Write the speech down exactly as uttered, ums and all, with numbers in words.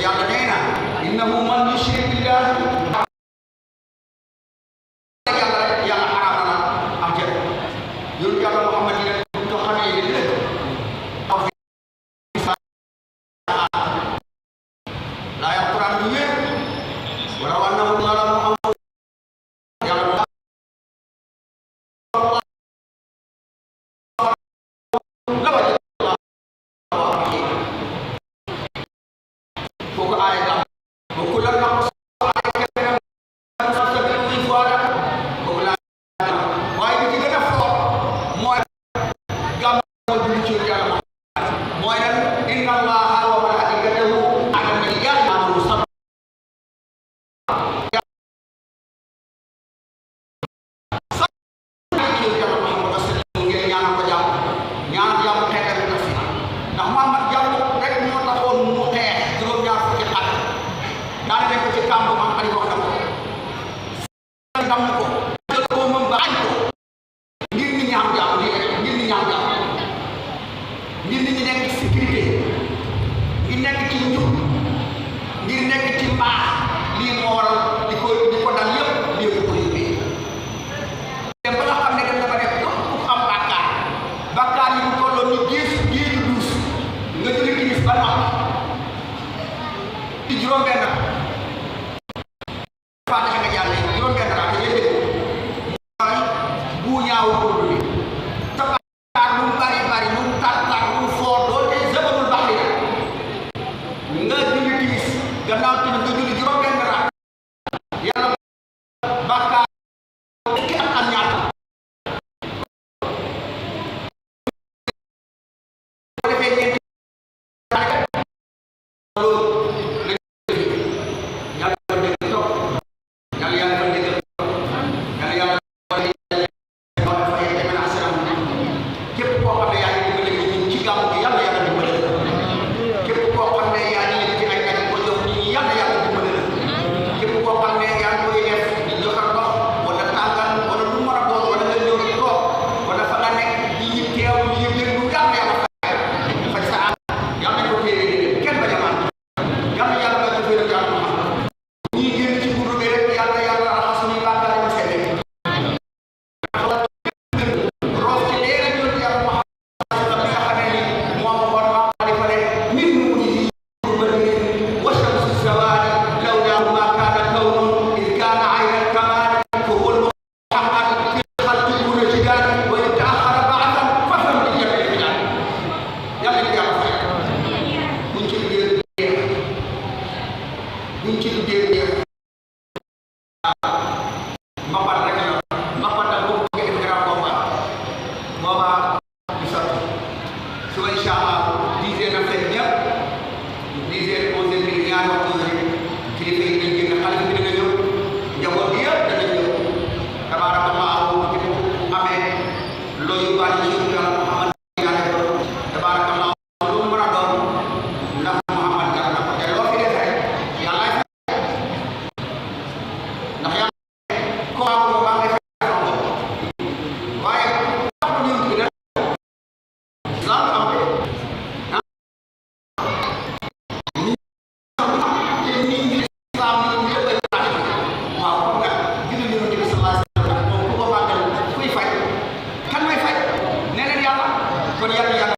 Yàlla nee na, innahu man yushrik billahi, Yàlla, Yàlla haram na aljana. Yonent Yàlla Muhammad nee na, bu ñu xamee ne, la yàq Quran bi wér. Walaw annahum zalamu anfusahum. Yàlla Kooku aaya gam. Wa kullan naqussu alayka min anba'il qasasi ma nuthbitu bihi fu'adak. Kooku la. Waaye bi ci gën a fort mooy gam mooy julli ci Yàlla. Mooy lan, inna Allaha wa malaikatahu ala nabi, ya ayyuhallazina amanu sallu Yonent Yàlla Muhammad sallallahu alayhi wa sallam, ngeen ñaanal ko jàmm. Ñaanal jàmm xeetam yi daf fi. Ndax Muhammad jàmm rek moo taxoon mu xeex juróom-ñaar fukki at. Daane nañ ko ci kàmb, Maam Ali wax na ko. Ndam ko, jël ko moom ba añ ko. Ngir nit ñi am jàmm, lii rek, ngir nit ñi am jàmm. Ngir nit ñi nekk ci sécurité, ngir nekk ci njub, ngir nekk ci mbaax, lii moo waral di ko, di ko dal yëpp, lii ko ko yóbbee. Dem ba nga xam ne dem na ba ne képp ku am bàkkaar, bàkkaar yi bu tolloo ni géej, géeju duus, nga julli timis ba noppi, ci juróom-benn Faatiha nga jàng juróom-benn rakk, yéen dégg ko. Mooy bu ñaaw ko dundee. Sa bàkkaar lu mu bari bari, lu mu tar tar, lu mu foor, doonte zabalul bahri la. Nga julli timis, gannaaw timis nga julli juróom-benn rakk. Yàlla bàkkaar fukki at ak ñaar. Képp koo xam ne yaa ngi dimbale nit ñi ci gàmmu gi, Yàlla, Yàlla dimbale la. Képp koo xam ne yaa ngi yëkkati ay nag di ko jox nit ñi, Yàlla, Yàlla dimbale la. Képp koo xam ne yaa ngi koy def di joxe ndox wala tàngal wala lu mu mën a doon, wala nga ñëw di toog, wala fa nga nekk di ñu teew, di ñu déglu, Yàlla, Yàlla fay. Faj sa aajo, Yàlla nañ ko teewee déwén, kenn bañ a manqué. Yàlla, Yàlla may ko fii rek, Yàlla Muhammad. Ñi génn ci buntu bi rek, Yàlla, Yàlla raxas suñuy bàkkaar yu sell. Rof ci leer ak Yonent Yàlla Muhammad, sallallahu alayhi wa sallam, bi nga xamee ni moo waxoon Maam Xalifa ne, min nuurihi nuru badrin wa shamsu zawali, lawlahu ma kana kawnun, iz kana ayna al-kamali, fa huwa al-muhaqqaq fil khalqi duna jidali, wa in ta'akhkhara ba'dan, fafham li jam'il khilal. Yàlla nañ ko Yàlla fay. Buñ ci liggéey, buñ ci liggéey. Mbapat rek la. Mbapat nag boo ko bëggee def grand combat, boobaa du sotti. Suba, incha Allah, dix heures na fekk ñëpp. Dix heures, onze heures, midi, ñaari waxtu yooyu, kilifa yi dinañ génn, xalifa bi dina ñëw, njaboot gi yëpp dana ñëw. Tabarakallahu, képp ku amee loo yóbbaale ci Yonent Yàlla Muhammad, tabarakallahu, lu mu mën a doon, ndax Muhammad jar na ko. Te loo fi def rek, Yàlla fi, ndax Yàlla ko am ko ba ngay fay. Waaye ku am lu ñu tuddee Islam am de. Ah. Te nit ñi Islam ñoom ñëpp ay baax. Waaw, kon nag, julli Yonent bi sallallahu alayhi wa sallam, moom ku ko màggal, kuy fay? Kan may fay? Nee leen Yàlla. Kon Yàlla, Yàlla